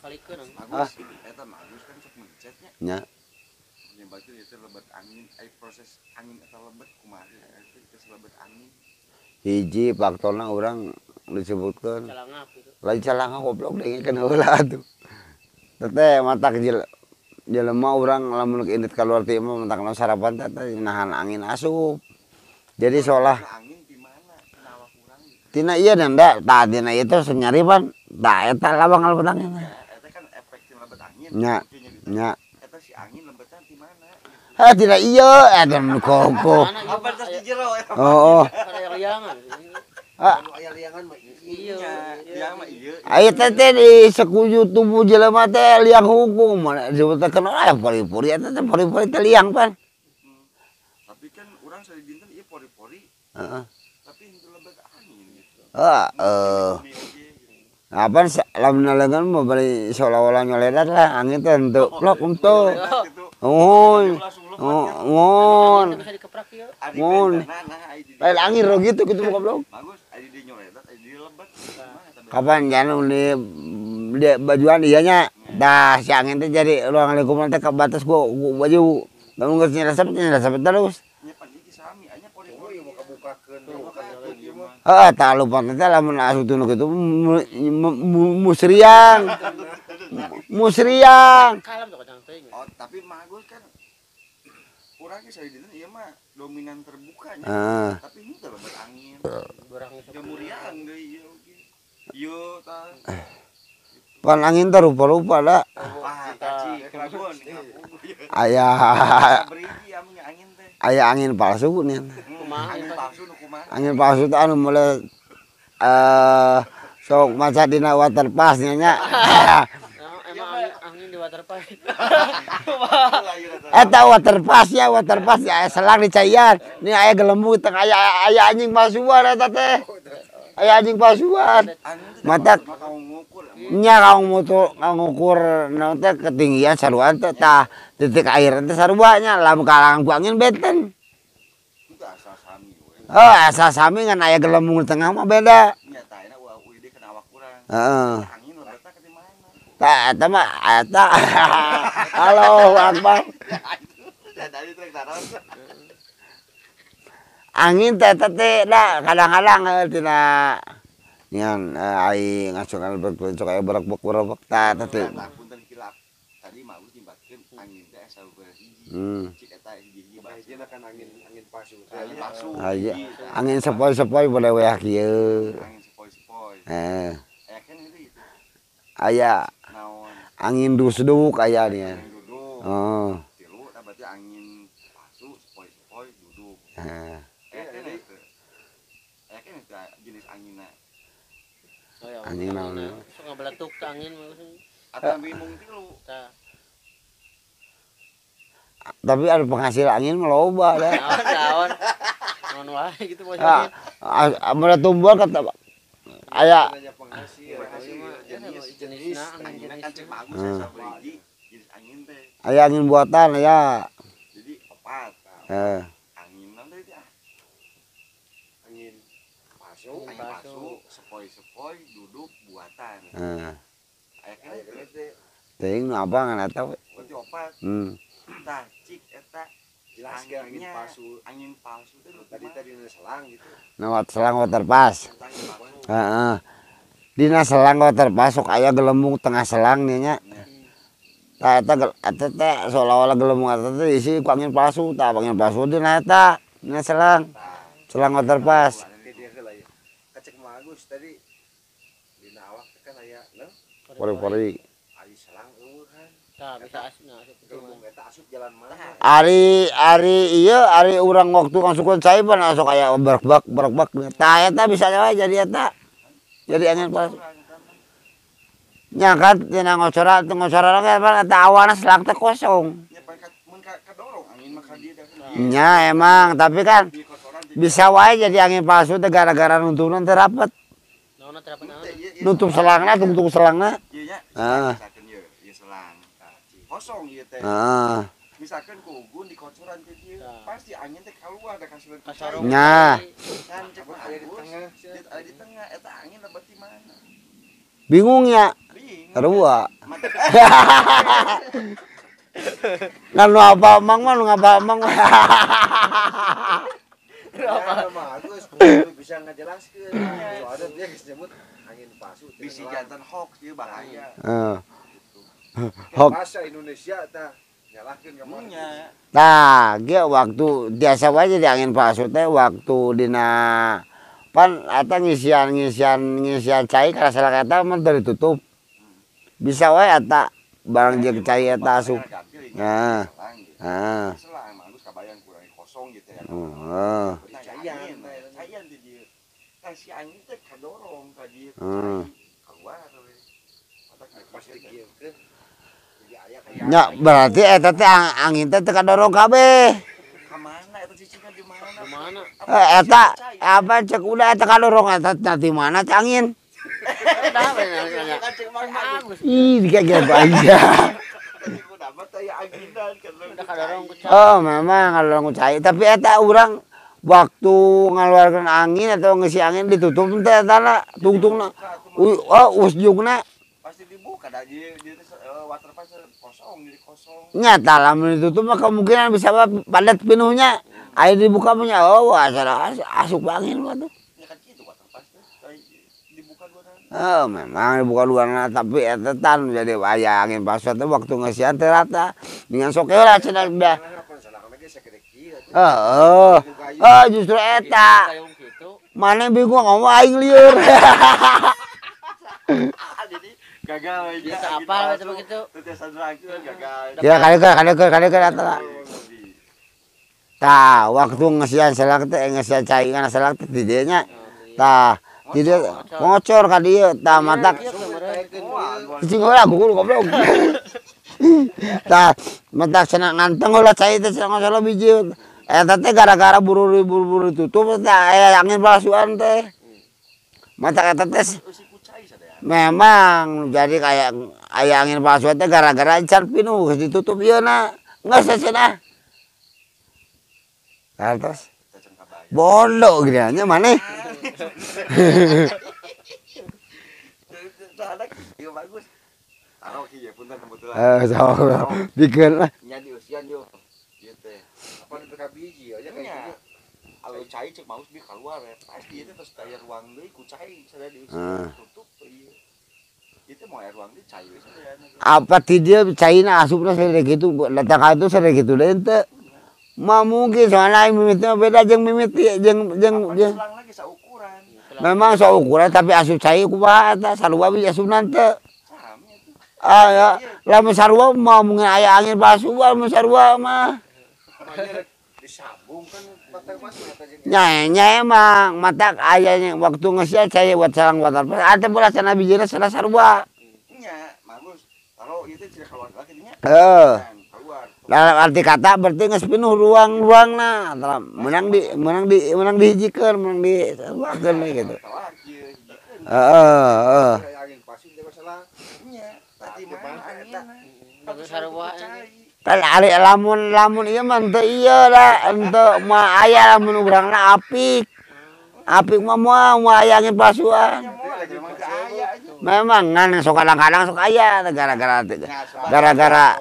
Kalikeun. Bagus, eta bagus kan sok mencetnya. Nya. Nyebabkeun itu lebet angin, ai proses angin eta lebet kumaha eta geus lebet angin. Hiji faktorna urang disebutkeun. Calangap gitu. Lain calangap goblok dengekeun heula atuh. Teh matak jelema urang lamun indit kaluar ti imah matak sarapan teh nahan angin asup. Jadi seolah angin di mana tina awak urang gitu. Tina ieu nanda, tah tina ieu teh nyari pan, tah eta lawang lebet angin. Eta kan efek tina lebet angin. Nya. Nya. Eta si angin lebetan di mana? Ha tina ieu eta nu koko. Apa tas di jero eta? Oh. Aya liangan. Ah. Aya liangan mah ieu. Liang mah ieu. Aya teh teh di sekuju tubuh jelema teh liang hukum mana disebutkeun aya pori-pori eta teh pori-pori teh liang pan. Tapi kan urang sadidinten ieu pori-pori. Heeh. Tapi henteu lebet angin gitu. Heeh. Apaan lamun lengan mah bari seolah-olah nyoledat lah angin teh henteu plok henteu. Oh. Oh. Bisa dikeprak ieu. Mun. Lain angin ro gitu gitu goblok. Bagus, aya di nyoledat, aya di lebet. Kapan janu di bajuan ieu nya. Tah si angin teh jadi ruang lingkup teh ke batas gua baju. Lamun geus nyelesep terus. Nya pan iki sami anya pori-pori mau kabukakeun. Heeh, tah lupa teh lamun asup tunu kitu musriang. Musriang. Oh, tapi magus kan urang ge sadidinten ieu mah dominan terbukanya. Tapi henteu lebet angin. Jamuriang deui ieu oge. Ieu tah. Pan angin teh rupa-rupa da. Wah, kaci kelagon. Aya angin teh. Aya angin palsu nih. Angin palsu nu kumaha? Angin palsu teh anu mulai sok maca dina water pass nya. Emang angin di water pass. Eta water pass ya, water pass ya selang dicaian. Ini aya gelembung teh aya anjing palsuan eta teh. Aya anjing palsuan. Mata nya ngukur naon teh ketinggian saruan teh tah titik air teh sarua nya lamun kalangan ku angin benten. Oh, asal sami ngan aya gelembung di tengah mah beda. Nya tah enak ulah uid kana awak urang. Heeh. Angin lebetna ke di mana? Tah eta mah eta. Halo Akbar. Angin teh teh da kadang-kadang tina ngan ai ngasungan berkencok aya berebek-berebek tah eta teh. Punten kilap. Tadi mah geus nyimbatkeun angin teh asa hiji. Cik eta hiji-hiji bahasa kan angin angin palsu. Angin palsu. Angin sepoi-sepoi boleh weah kieu. Angin sepoi-sepoi. Heeh. Aya kan gitu. Aya. Naon? Angin dusduk aya nya. Angin duduk. Oh. Tilu tah berarti angin palsu sepoi-sepoi duduk. Heeh. Aya kan itu jenis anginna. Oh ya. Angin naon? Sok ngabeletuk teh angin atau bingung tilu. Tah. Tapi ada penghasil angin mah loba dah. Naon? Naon wae gitu maksudnya. Ah, mun tumbuhan kata aya jenis angin kan cek bagus ya sabaraha jenis angin teh. Aya angin buatan aya. Jadi opat. Heeh. Angin naon teh ah? Angin palsu, angin palsu, sepoi-sepoi, duduk buatan. Heeh. Aya kan teh. Teuing nu apa ngan eta we. Berarti opat. Tah cik eta jelaskeun angin palsu. Angin palsu teh tadi selang gitu. Nah, selang water pass. Heeh. Dina selang water pass sok aya gelembung tengah selang nya nya. Tah eta eta teh seolah-olah gelembung eta teh diisi ku angin palsu, tah angin palsu dina eta, dina selang. Selang water pass. Kacek Magus tadi dina awak teh kan aya Pori-pori. Ari selang eueuh kan. Tah bisa asupna asup gelembung eta asup jalan mana? Ari ari ieu ari urang waktu ngasukeun cai pan sok aya berebek-berebek tah eta bisa wae jadi eta. Jadi angin palsu. Nya kan tina ngocora teu ngocora ge pan eta awana selang teh kosong. Nya pan mun kadorong angin mah ka dieu. Nya emang tapi kan bisa wae jadi angin palsu teh gara-gara nuntuna teh rapet. Naonna teh rapet naon? Nutup selangna, tungtung selangna. Ieu nya. Heeh. Misalkan ieu, ieu selang. Kosong ieu teh. Heeh. Misalkan ku ugun dikocoran teh dieu, pasti angin teh kaluar da kasuran. Nya. Kan cek aya di tengah, aya di tengah eta angin lebet di mana? Bingung ya. Bingung. Sarua. Nah, nu apa mang mah nu ngapa mang. Ya, bagus, bisa ngajelaskeun. Soalnya dia geus nyebut angin palsu. Bisi jantan hoax ieu bahaya. Heeh. Hoax bahasa Indonesia tah nyalahkeun ka mana. Tah, ge waktu biasa wae jadi angin palsu teh waktu dina pan eta ngisian cai kana salah eta mah teu ditutup. Bisa wae eta barang jeung cai eta asup. Heeh. Heeh. Selang bagus kabayang kurangi kosong gitu ya. Heeh. Caian di dieu. Tah si angin teh kadorong ka dieu. Keluar we. Pasti kieukeun. Nya berarti eta teh angin teh teu kadorong kabeh. Ka mana eta cicingna di mana? Di mana? Eta apa cek udah eta kadorong eta di mana teh angin? Ih, dikaget aja. Oh, memang kadorong ku cai, tapi eta urang waktu ngaluarkeun angin atau ngisi angin ditutup teh eta na tungtungna. Oh, usjugna pasti dibuka dah dia water pass kosong jadi kosong. Nyata lamun ditutup mah kemungkinan bisa padat penuhnya. Air dibuka punya oh asup angin mah tuh. Ya kan kitu water pass teh dibuka dua. Oh, memang dibuka dua tapi eta tan jadi aya angin palsu teh waktu ngeusian teh rata. Dengan sok heula cenah dah. Heeh. Oh, justru eta. Mana bingung ngomong aing lieur. Jadi gagal aja. Bisa apal eta begitu. Gagal. Ya kali eta. Tah, waktu ngesian selak teh ngesian cai kana selak teh di dieu nya. Tah, di dieu ngocor ka dieu tah matak. Cicing heula gugur goblok. Tah, matak cenah nganteng heula cai teh cenah ngocor biji. Eta teh gara-gara buru-buru tutup teh aya angin palsuan teh. Matak eta teh memang jadi kayak aya angin palsu teh gara-gara can pinuh geus ditutup ieu na. Geus cenah. Terus bodoh gini mana? Bagus. Taruh kieu punten kebetulan. Bikin lah. Nya diusian yo. Ieu teh. Apa nu ka biji aja kayak gitu. Alo cai cek maus bi keluar ya. Pasti ieu teh terus aya ruang deui ku cai sadaya diusian tutup ieu. Ieu teh mau aya ruang deui cai we sadayana. Apa ti dieu caina asupna sadaya kitu, datang ka itu sadaya kitu deui teh. Mah mungkin soalnya mimitnya beda jeung mimiti jeung selang lagi saukuran. Memang saukuran tapi asup cai kumaha eta sarua bi asupna teu. Ah ya, lamun sarua mah mungkin aya angin palsu lamun sarua mah. Disambung kan batak masuk eta jeung. Nya emang matak aya waktu ngeusian cai buat sarang water ada pula cenah bijina salah sarua. Nya, bagus. Taruh ieu teh cenah keluar lagi nya. Heeh. Dalam arti kata berarti geus pinuh ruang-ruangna, menang dihijikeun, menang disaruakeun we gitu. Heeh, heeh. Kan ari lamun ieu mah henteu ieu da, henteu mah aya lamun urangna apik. Apik mah moal aya angin palsuan. Memang ngan sok kadang-kadang sok aya gara-gara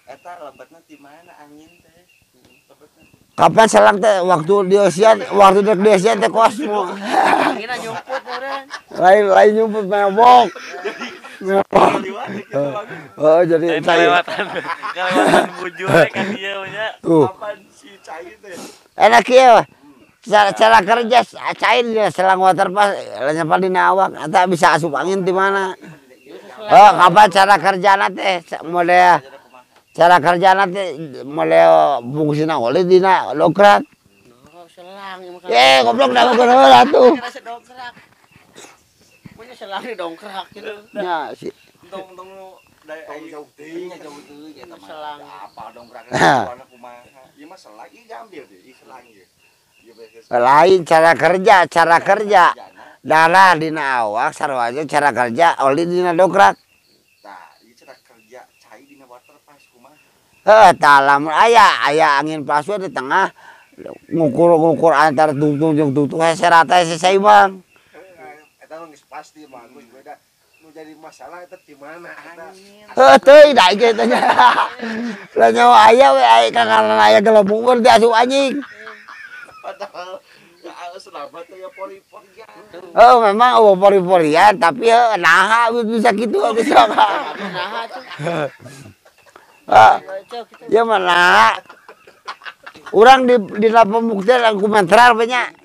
eta lebetna di mana angin teh? Kapan selang teh waktu dieusian, waktu dek dieusian teh kosmo. Anginna nyumput meureun. Lain nyumput mabok. Oh, jadi kelewatan bujur ka dieu nya. Tuh. Kapan si cai teh? Enak ieu. Cara kerja cai di selang water pas lenyepan dina awak eta bisa asup angin di mana. Oh, kapan cara kerjana teh model cara kerjana teh model fungsina oleh dina dongkrak. Eh, goblok dah goblok heula tuh. Punya selang di dongkrak gitu. Nya si tong jauh teuing eta mah. Selang apa dongkrak warna kumaha. Ieu mah selang ieu gambil teh, ieu selang ieu. Lain cara kerja. Darah dina awak sarua aja cara kerja oli dina dongkrak. Tah, ieu cara kerja cai dina water pas kumaha. Heuh, tah lamun aya angin palsu di tengah ngukur-ngukur antar tungtung jeung tungtung hese rata hese saimbang. Eta mah geus pasti bagus beda. Nu jadi masalah eta di mana eta? Heuh teuing da ieu teh nya. Lah nyawa aya we aya karena aya gelembung di asup anjing. Padahal selamat ya pori-porian. Oh, memang eueuh pori-porian tapi naha bisa kitu bisa. Naha tuh. Ah. Ya mana? Urang di pembuktian komentar banyak.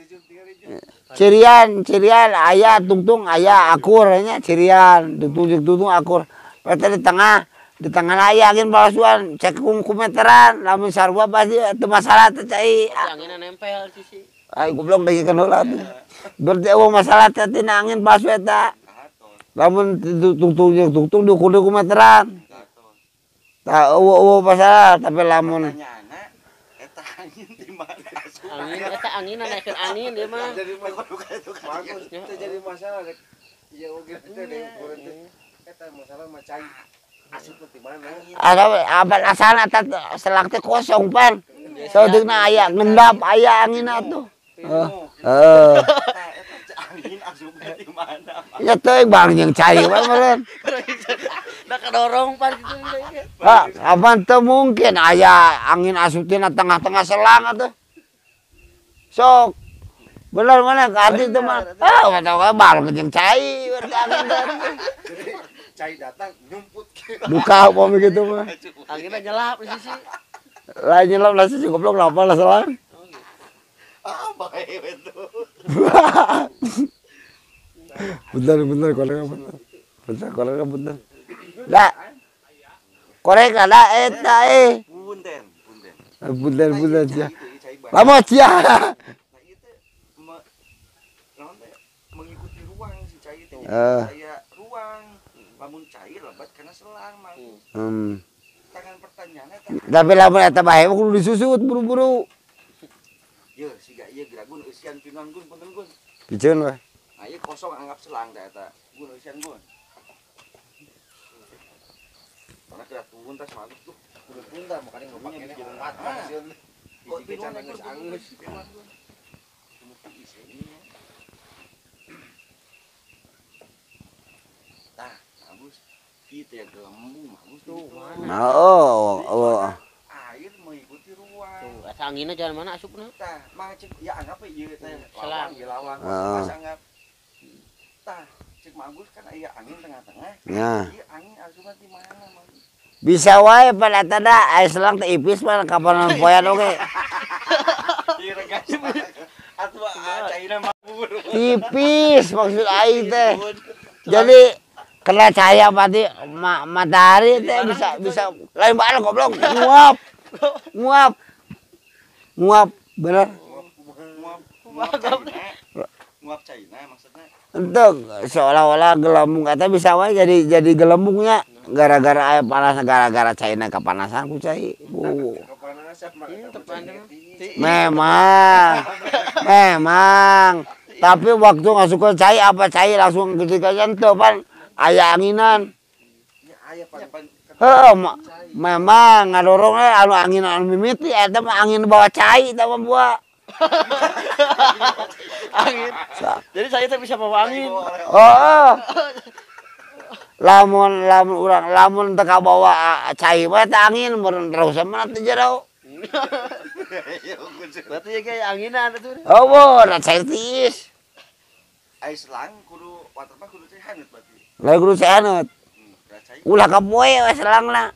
Cirian, cirian aya tungtung aya akur nya cirian, tungtung jeung tungtung akur. Berarti di tengah aya angin palsuan, cek komentaran lamun sarua pasti teu masalah teh cai. Anginna nempel sisi. Ay goblok dagikeun heula tuh. Berarti eueuh masalah teh tina angin palsu eta. Lamun tungtung jeung tungtung diukur ku meteran. Tah eueuh masalah tapi lamun eta angin di mana asup. Angin eta anginna naikeun angin ieu mah. Jadi bagus teh jadi masalah rek. Ieu oge teh diukur teh. Eta masalah mah cai asup di mana. Apa asalna eta selang teh kosong pan. Saeudeungna aya ngendap aya anginna tuh. Heeh. Angin asupna di mana? Ya teuing bang jeung cai we meureun. Da kadorong pan kitu. Ha, apan teu mungkin aya angin asup tina tengah-tengah selang atuh. Sok. Bener mana ka arti teu mah. Ah, mah bal jeung cai berarti angin teh. Jadi cai datang nyumput. Duka upami kitu mah. Anginna nyelap di sisi. Lah nyelap lah sisi goblok lapar lah selang. Ah, bae itu. Bentar, bentar, kolega bentar. Bentar, kolega bentar. Lah. Korek ada eta eh. Punten, punten. Punten, punten sia. Lama sia. Nah, ieu teh naon teh mengikuti ruang si cai teh. Aya ruang. Lamun cai lebat kana selang mah. Tangan pertanyaanna teh. Tapi lamun eta bae kudu disusut buru-buru. Ye, siga ieu geragun eusian pinuan gun punten gun. Piceun we. Nah, ieu kosong anggap selang teh eta. Gun eusian gun. Karena kira turun tas bagus tuh. Kudu turun tah makanya ngopake ne opat sieun. Hiji can geus angeus. Tah, bagus. Ieu teh gelembung bagus tuh. Nah, oh. Air mengikuti ruang. Tuh, asa anginna jalan mana asupna? Tah, mah cek ya anggap ieu teh lawang, ieu lawang. Pas anggap. Tah, cek Magus kan aya angin tengah-tengah. Ieu angin asupna di mana, Magus? Bisa wae pada eta da aya selang teh ipis mah kapan poean oge. Ieu regas. Atuh caina mah tipis maksud aing teh. Jadi kena cahaya mati matahari teh bisa lain bae goblok nguap. Nguap. Nguap bener. Nguap caina maksudnya. Untuk seolah-olah gelembung eta bisa wae jadi gelembungnya gara-gara aya panas gara-gara caina kepanasan ku cai. Memang. Memang. Tapi waktu ngasukeun cai apa cai langsung ketika nyentuh pan aya anginan. Heuh, memang ngadorong anu angin anu mimiti eta mah angin bawa cai eta mah buah. Angin. Jadi saya teh bisa bawa angin. Oh. Lamun lamun urang lamun teu kabawa cai mah eta angin meureun terus mah teu jero. Berarti ya kayak anginan atuh. Oh, nah cai tiis. Ai selang kudu waterpark kudu cai haneut berarti. Lain kudu cai haneut. Ulah kapoe we selangna.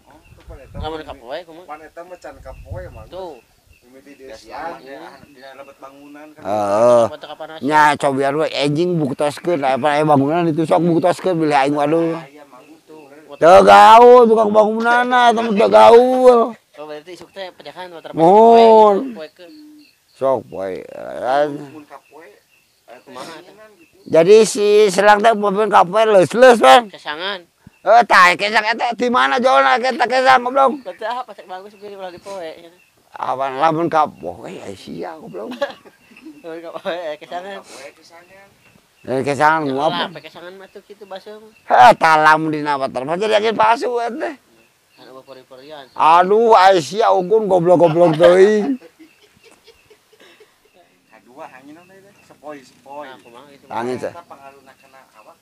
Lamun kapoe kumaha? Pan eta mah can kapoe mah. Tuh. Mimiti deusian dina lebet bangunan kan. Heeh. Nya cobian we anjing buktoskeun aya bangunan itu sok buktoskeun bilih aing waduh. Teu gaul tukang bangunanna eta mah teu gaul. Oh berarti isuk teh pejakan waterpark. Mun. Sok poe. Mun kapoe kumaha Jadi si selang teh mobil kapoe leus-leus pan. Kesangan. Tah kesang eta di mana jolna eta kesang goblok. Berarti apa cek bagus pilih ulah dipoe. Awan lamun kapoe ai sia goblok. Lamun kapoe kesangan. Dari kesangan nguap. Lah kesangan mah tuh kitu basa mah. Heh tah lamun dina waterpark jadi angin palsu eta. Kan eueuh pori-porian. Aduh ai sia ugun goblok-goblok teuing. Kadua angin naon teh sepoi-sepoi. Nah, kumaha gitu. Angin teh. Eta pangaruna kana awak.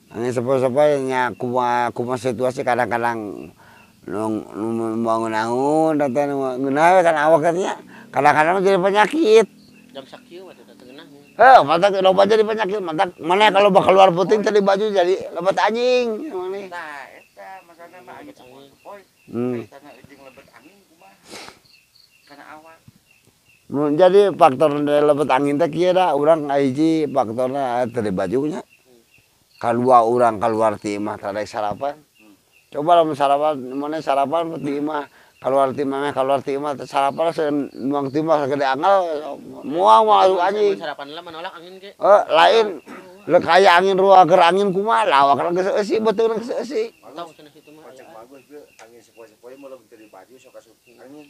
Angin sepoi-sepoi nya kumaha situasi kadang-kadang nu bangun-bangun datang ngeunah kan awak nya kadang-kadang jadi penyakit. Jam sakieu mah teu ngeunah. Heuh, matak loba jadi penyakit, matak mana kalau bakal keluar puting tadi baju jadi lebet anjing maneh. Tah eta makana mah angin sepoi-sepoi. Kaitanna jeung lebet angin kumaha? Kana awak. Mun jadi faktor lebet angin teh kieu da urang hiji faktorna teu di bajunya. Kadua urang keluar ti imah tara sarapan. Coba lamun sarapan maneh sarapan ti imah keluar ti imah keluar ti imah sarapan nuang ti imah sagede angel moal moal anjing. Sarapan lah menolak angin ge. Lain leuk aya angin ruang angin kumaha lawak geus eusi beuteung geus eusi. Kocek bagus ge angin sepoi-sepoi mah lamun teu di baju sok asup angin.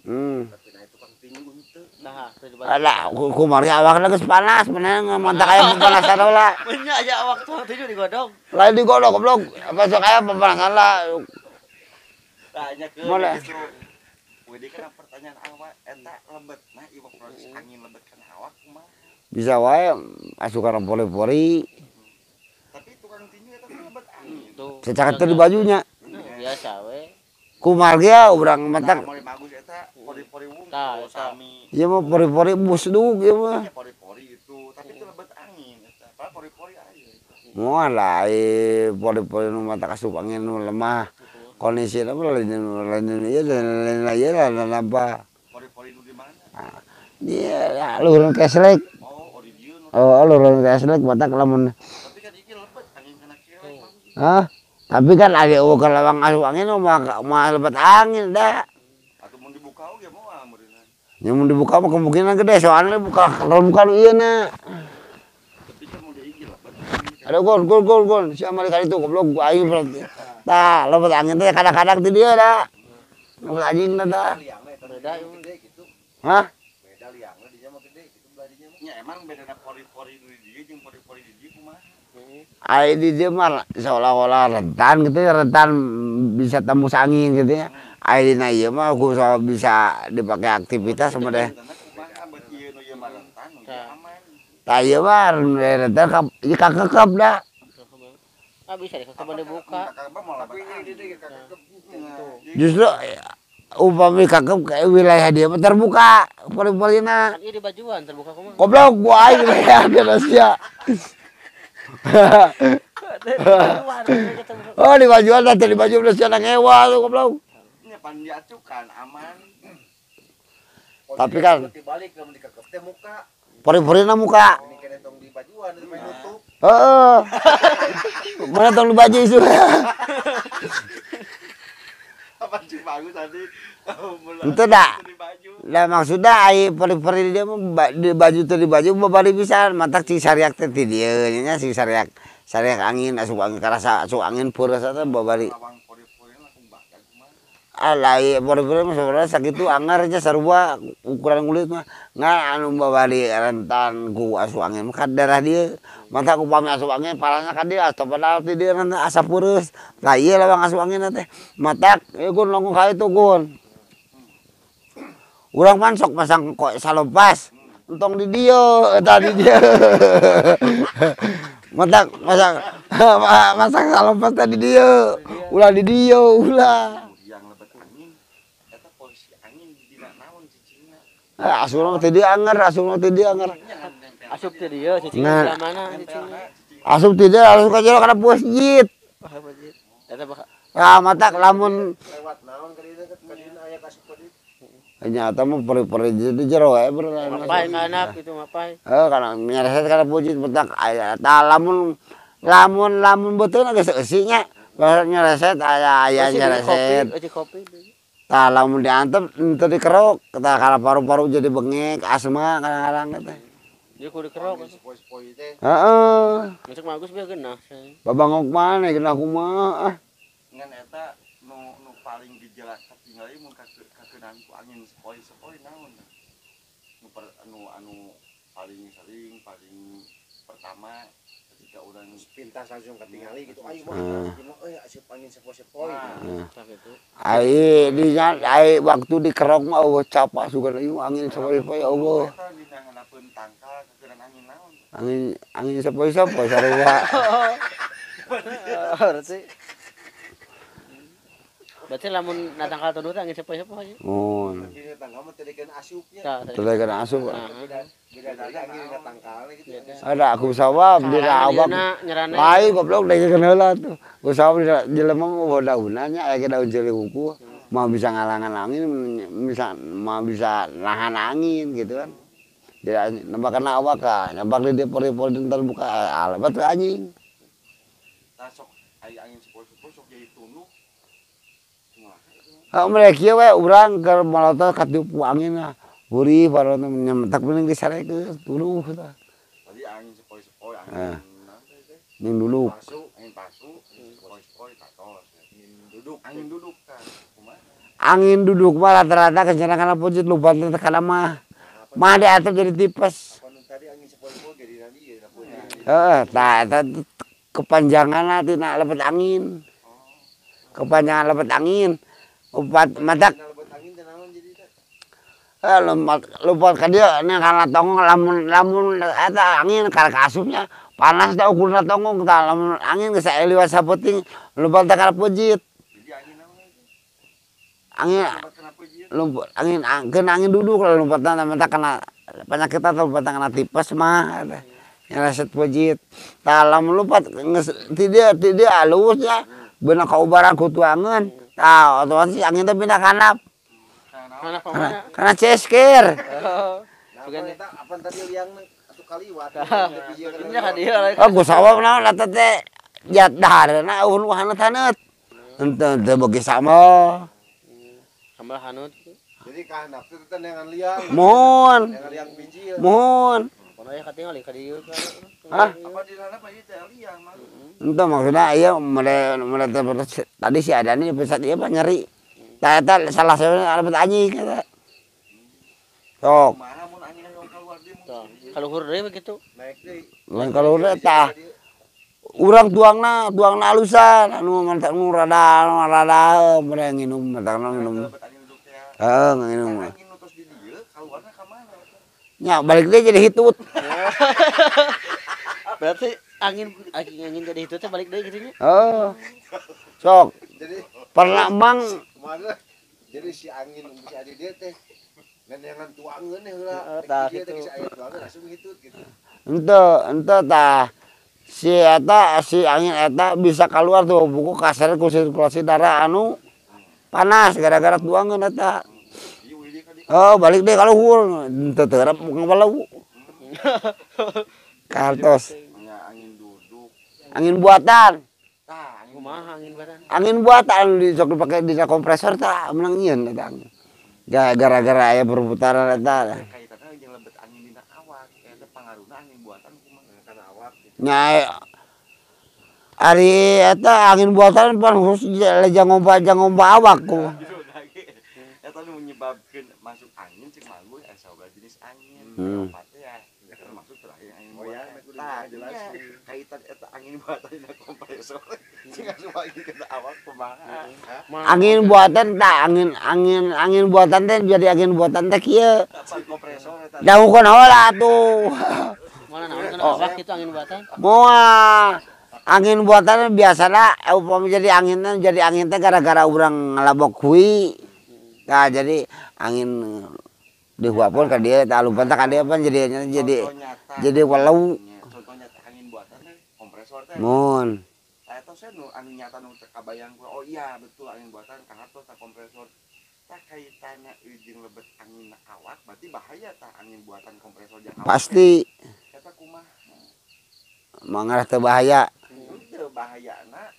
Tapi nah itu kan tinju henteu. Nah, alah kumari awakna geus panas maneh mantak aya pepanasan heula. Nya aya awak tuh tinju digodog. Lain digodog goblok, apa sok aya pepanasan lah. Tanya ke justru wedi kana pertanyaan awak eta lebet nah ieu proses angin lebet kana awak kumaha? Bisa wae asup kana pori-pori. Tapi tukang tinju eta lebet angin. Secara teu di bajunya. Biasa we. Kumargi urang matak. Nah, bagus eta pori-pori wungkul sami. Ieu mah pori-pori busduk ieu mah. Pori-pori itu, tapi itu lebet angin eta. Padahal pori-pori aya. Moal lah pori-pori nu matak asup angin nu lemah. Kondisina mah lain ieu lain ieu lain apa. Pori-pori nu di mana? Ieu luhurun keslek. Oh, di dieu nu. Oh, luhurun keslek matak lamun. Tapi kan iki lebet angin kana kelek. Hah? Tapi kan ada eueuh lawang asup angin mah lebet angin da. Atuh mun dibuka oge moal meureunna. Nya mun dibuka mah kemungkinan gede soalnya buka kalau buka nu ieu na. Tapi kan mun diigi lebet. Ada gol gol gol gol sia mah kali itu goblok aing berarti. Tah lebet angin teh kadang-kadang ti dieu da. Lebet anjing da. Beda ieu gede kitu. Hah? Beda liangna dinya mah gede kitu belah dinya mah. Nya emang bedana pori-pori di dieu jeung pori-pori di dieu kumaha? Ai di dieu mah seolah-olah rentan gitu ya, rentan bisa tembus angin gitu ya. Ai dina ieu mah bisa dipakai aktivitas sama deh. Tah ieu mah rentan ieu kakekep da. Ah bisa dikekep dibuka. Justru upami kakep ke wilayah dia mah terbuka pori-porina. Kan ieu di bajuan terbuka kumaha? Goblok gua aing wilayah sia. Oh di bajuan teh di baju belas sia ngewa tuh goblok. Nya pan diacukan aman. Tapi kan dibalik lamun dikekep teh muka. Pori-porina muka. Ini kene tong di bajuan itu main nutup. Heeh. Mana tong di baju isu. Apa sih bagus tadi? Itu dah. Lah maksudnya ai pori-pori dia mah di baju teh di baju babari pisan matak cing sariak teh ti dieu nya sing sariak sariak angin asup angin karasa asup angin peureus teh babari. Alah ieu pori-pori mah sebenarnya sakitu anger nya sarua ukuran kulit mah ngan anu babari rentan ku asup angin mah ka daerah dieu matak upami asup angin parahna ka dieu padahal ti dieu asa peureus. Tah ieu lawang asup angin teh matak ieu gun longkong ka itu gun. Urang pan sok pasang kok salopas entong di dieu eta di dieu. Matak masang masang salopas teh di dieu. Ulah di dieu ulah. Asupna mah teu dieu anger, asupna teu dieu anger. Asup teu dieu cicingna mana cicingna? Asup teu dieu asup ka jero kana masjid. Eta bakal Ah matak lamun lewat naon ka dieu ka dieu aya ka asup ka dieu. Nyata mah pori-pori di jero wae bener. Mapai kana kitu mapai. Heuh kana nyareset kana masjid matak aya tah lamun lamun lamun beuteung geus eusi nya. Nyareset aya aya nyareset. Eusi kopi. Tah lamun diantep henteu dikerok, tah kana paru-paru jadi bengek, asma kadang-kadang teh. Dia kudu dikerok. Sepoi-sepoi teh. Heeh. Masuk bagus bieu geunah. Babangok maneh geunah kumaha ah. Ngan eta nu paling gejala katingali mun kakeunaan ku angin sepoi-sepoi naon. Nu anu paling sering paling pertama ketika urang pintas langsung katingali gitu ayo mah euy asup angin sepoi-sepoi. Ai dinya ai waktu dikerok mah eueuh capak sugan ieu angin sepoi-sepoi eueuh. Eta dina handapeun tangkal kakeunaan angin naon. Angin angin sepoi-sepoi sarua. Berarti berarti lamun natangkal tunduh teh angin sepoi-sepoi nya. Mun. Dina tangkal mah teu dikeun asupnya. Teu asup. Beda dari angin dina tangkalna gitu. Ada aku sawab dina awak. Lain goblok dikeun heula tuh. Ku sawab dina jelema mah daunan nya aya daun ceuli hungkul. Mah bisa ngalangan angin, bisa mah bisa nahan angin gitu kan. Jadi nembak kena awak ka, nembak di pori-pori terbuka alamat anjing. Tah sok aya angin sepoi-sepoi sok jadi tunduh. Ha mereka kieu we urang keur molotot katiup ku angin lah. Gurih baru nyemetak mending disarekeun tunduh tah. Tadi angin sepoi-sepoi angin ning dulu. Pasu, angin pasu, sepoi-sepoi tatos. Angin duduk, angin duduk tah. Kumaha? Angin duduk mah rata-rata kencana kana pujit lupa teh kana mah. Mah diatep jadi tipes. Tadi angin sepoi-sepoi jadi nadi ya Heeh, tah eta kepanjanganna tina lebet angin. Kepanjangan lebet angin. Upat matak lompat ka dieu nya kana tonggong lamun lamun eta angin kana kaasupnya panas teh ukurna tonggong tah lamun angin geus aya liwat sapenting lompat teh kana peuncit. Angin lompat angin keun angin duduk lompatna matak kana penyakit atau lompatna kana tipes mah nya reset peuncit. Tah lamun lompat geus ti dieu alus nya beunang kaubaran ku tuangeun. Tah otomatis angin teh pindah ka handap. Karena cesker. Apa tadi liangna atuh kaliwat. Oh, ku sawab naon eta teh jat dahareuna eueuh nu haneut-haneut. Henteu teu beuki sambel. Sambel haneut. Jadi ka handap teh teh neangan liang. Muhun. Neangan liang bijil. Muhun. Kono aya katingali ka dieu. Hah? Apa di sana Pak teh liang mah. Henteu maksudna ieu mode tadi si Adani pesat ieu mah nyeri. Tah eta salah sahiji lebet anjing eta. Sok. Kumaha mun angin anu kaluar deui mun. Kaluhur deui begitu. Naik deui. Lain kaluhur deui tah. Urang tuangna, tuangna alusan anu mantap nu rada rada mere nginum matakna nginum. Heeh, nginum. Angin nu tos di dieu kaluarna ka mana eta? Nya balik deui jadi hitut. Berarti angin angin jadi hitut teh balik deui kitu nya. Heeh. Sok. Jadi pernah emang kemana? Jadi si angin bisa ada dia teh ngan tuangeun heula. Tah kitu. kitu. Si aya tuangeun langsung hitut gitu. Henteu, henteu tah. Si eta si angin eta bisa keluar tuh buku kasar ku sirkulasi darah anu panas gara-gara tuangeun eta. Oh, balik deui ka luhur, henteu terep ngabalau. Kartos. Angin duduk. Angin buatan. Tah, angin kumaha angin buatan? Angin buatan di sok dipake dina kompresor tah meunang nyieun eta angin. Gara-gara aya perputaran eta. Kaitanna jeung lebet angin dina awak, eta pangaruna angin buatan kumaha kana awak gitu. Nya ari eta angin buatan pan khusus jang ngomba awak ku. Eta nu menyebabkeun masuk angin cek mangguh aya sabaraha jenis angin. Opat teh ya termasuk terakhir angin buatan. Tah, jelas kaitan eta angin buatan dina kompresor. Cing asup angin kana awak kumaha. Angin buatan tah angin angin angin buatan teh jadi angin buatan teh kieu. Kompresor eta. Dangukeun heula atuh. Mana naon kana awak kitu angin buatan? Moal. Angin buatan biasana upami jadi angin teh gara-gara urang ngalabok hui. Nah, jadi angin dihuapkeun ka dieu tah lumpat ka dieu pan jadi walau. Contoh nyata angin buatan teh kompresor teh. Mun. Tah eta saya nu anu nyata nu teu kabayang ku oh iya betul angin buatan kahartos tah kompresor. Tah kaitanna jeung lebet angin awak berarti bahaya tah angin buatan kompresor jeung awak. Pasti. Eta kumaha? Mangarah teu bahaya. Teu bahayana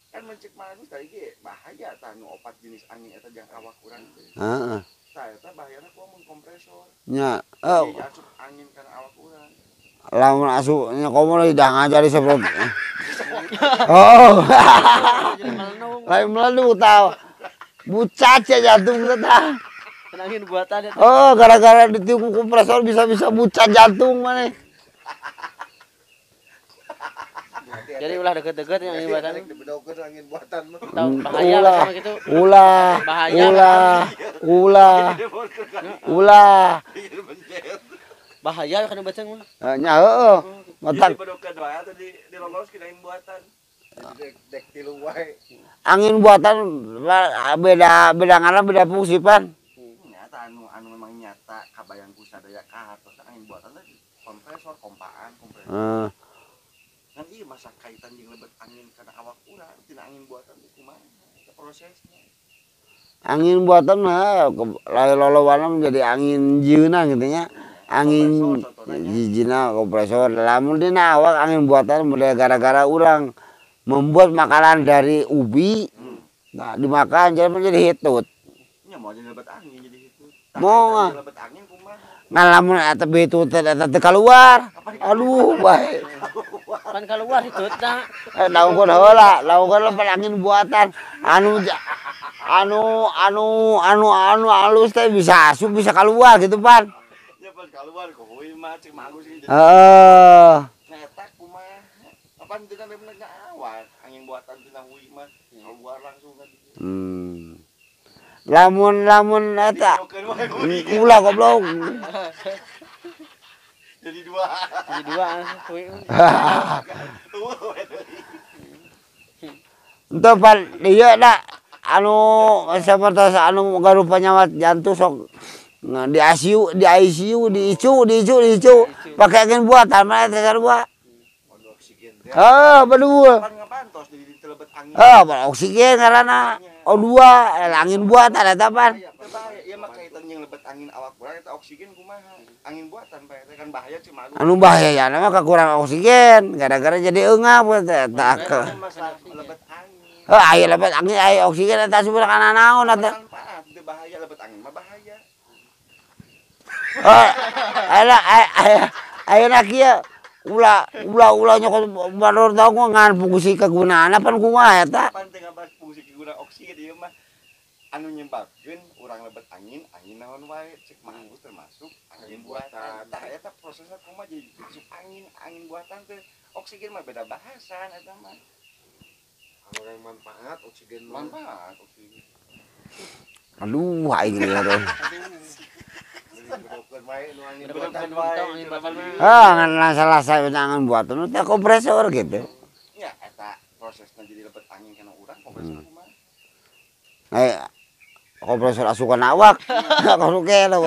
kan mencek magus tadi ge bahaya tah nu opat jenis angin eta jeung awak urang teh. Heeh. Tah eta bahayana ku mun kompresor. Nya, asup angin kana awak urang. Lamun asup nya komo dah ngajari sebelum. Oh. Lain melenung tah. Bucat ya jantung teh tah. Angin buatan eta. Oh, gara-gara ditiup kompresor bisa-bisa bucat jantung maneh. Jadi ulah deket-deket yang angin buatan. Dibedokeun angin buatan mah. Bahaya ulah, sama gitu. Ulah, bahaya, ulah, ulah, ulah. Bahaya kana bacang mah. Nya heueuh. Matak dibedokeun wae atuh diloloskeun angin buatan. Dek tilu wae. Angin buatan beda beda ngaran beda fungsi pan. Nyata anu anu memang nyata kabayang ku sadaya kahartos angin buatan teh kompresor kompaan kompresor. Kan ieu masa kaitan jeung lebet angin kana awak urang tina angin buatan teh kumaha eta prosesna. Angin buatan mah lain lolowana menjadi angin jieuna gitu nya. Angin jijina kompresor. Lamun dina awak angin buatan model gara-gara urang membuat makanan dari ubi, nah dimakan jadi menjadi hitut. Nya mau jadi lebet angin jadi hitut. Mau lebet angin kumaha? Ngan lamun eta hitut eta teu kaluar. Aduh bae. Pan kaluar hitutna. Laungkeun heula, laungkeun pan angin buatan anu anu anu anu anu halus teh bisa asup bisa keluar gitu pan. Ya pas keluar kuy mah cek Agus jadi. Heeh. Nah eta kumaha? Apaan teu kan bener awak angin buatan tina hui mah keluar langsung kan. Lamun lamun eta ulah goblok. Jadi dua. Jadi dua kuy. Enteu pan ieu da anu sapertos anu gaduh panyawat jantung sok di ICU, di ICU, di ICU, di ICU, di ICU pakai angin buatan mah eta sarua. Ah, betul. Ah, oksigen karena O2, angin buatan eta pan. Bahaya, ieu mah kaitan jeung lebet angin awak urang eta oksigen kumaha? Angin buatan bae kan bahaya cuma. Anu bahaya mah kekurangan oksigen, gara-gara jadi eungap eta. Lebet angin. Heuh, aya lebet angin, aya oksigen eta sumber kana naon eta. Manfaat teu bahaya lebet angin mah bahaya. Oh, aya aya ayeuna kieu ulah ulah ulah nyokot bador tau ngan fungsi kegunaan pan kumaha eta. Pan teu ngabahas fungsi kegunaan oksigen ieu mah anu nyebabkeun urang lebet angin, angin naon wae cek Mang Agus termasuk angin buatan. Tah eta prosesna kumaha jadi asup angin, angin buatan teh oksigen mah beda bahasan eta mah. Anu yang manfaat oksigen mah. Manfaat oksigen. Aduh aing lieur euy. Ah, ngan lasa-lasa angin buatan teh kompresor gitu. Ya eta prosesna jadi lebet angin kana urang kompresor kumaha? Eh, kompresor asup kana awak. Kos gelo.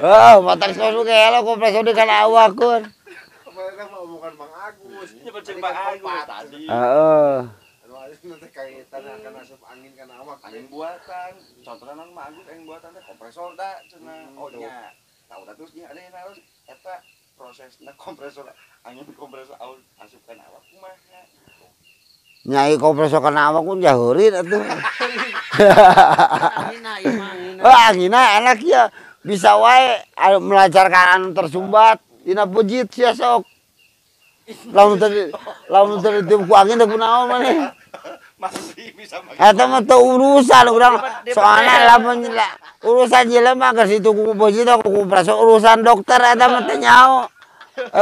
Oh, matak kos gelo kompresor di kana awak kun. Kemarin mah omongan Mang Agus. Nya cek Mang Agus tadi. Heeh. Anu anu teh kaitan kana asup angin kana awak. Angin buatan. Contohna naon Mang Agus angin buatan teh kompresor da cenah. Oh nya. Tahu da terus nya ada yang harus eta prosesna kompresor angin kompresor asup kana awak kumaha? Nyai kompresor kana awak kun jaheurin atuh. Angina ieu mah angina. Oh, angina enak ya. Bisa wae melancarkan anu tersumbat dina pejit sia sok. Lamun teu ditiup ku angin teh kunaon maneh. Masih bisa mah. Eta mah teu urusan urang soalna lamun urusan jelema keur situ ku pejit ku kompresor urusan dokter eta mah teu nyaho.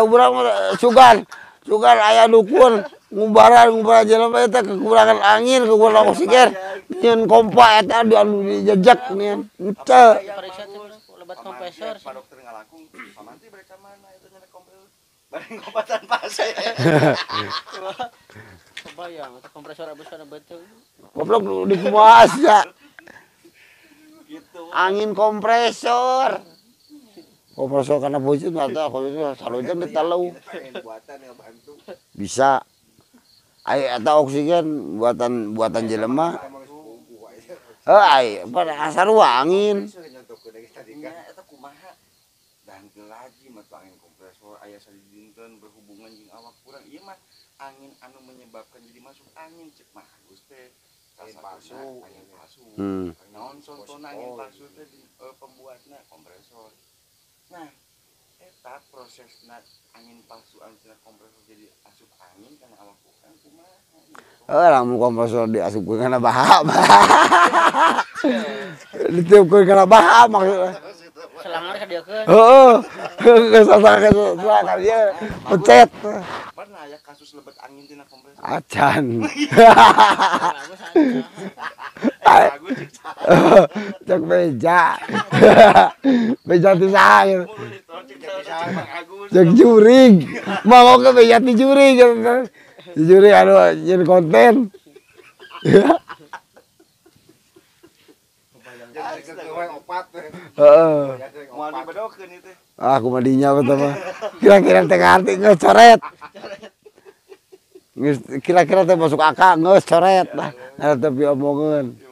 Urang sugan sugan aya dukun ngumbaran ngumbaran jelema eta kekurangan angin kekurangan oksigen nyieun kompa eta anu dijejek nyieun henteu. Lebat kompresor. Pak dokter ngalakung pamanti mereka mana itu nyana kompresor bareng kombatan pasien. Kebayang atau kompresor abis kana beuteung. Goblok di kumaha sia. Gitu. Angin kompresor. Kompresor kana bujut mah teh kompresor salojeng ditelu. Buatan ya bantu. Bisa. Aya eta oksigen buatan buatan jelema. Heuh ai pada sarua angin. Nya eta kumaha? Dan lagi mah angin kompresor aya sadidinten berhubungan jeung awak urang ieu mah angin anu menyebabkan jadi masuk angin cek Mang Agus teh angin palsu, angin palsu. Naon contohna angin palsu teh pembuatna kompresor. Nah, eta prosesna angin palsu anu tina kompresor jadi asup angin kana awak urang kumaha gitu. Heuh lamun kompresor diasupkeun kana baha. Ditiupkeun kana baha maksudna. Selangar ka dieu keun. Heeh. Selangar dieu pencet. Pernah aya kasus lebet angin tina kompresor? Acan. Cek beja. Beja ti saha gitu. Cek jurig. Mau ke beja ti jurig gitu. Jujur anu jadi konten. Ya. Heeh. Moal dibedokeun ieu teh. Ah, kumadinya apa mah. Kira-kira teh ngarti geus coret. Geus kira-kira teh masuk akal geus coret lah. Nah, tapi omongan.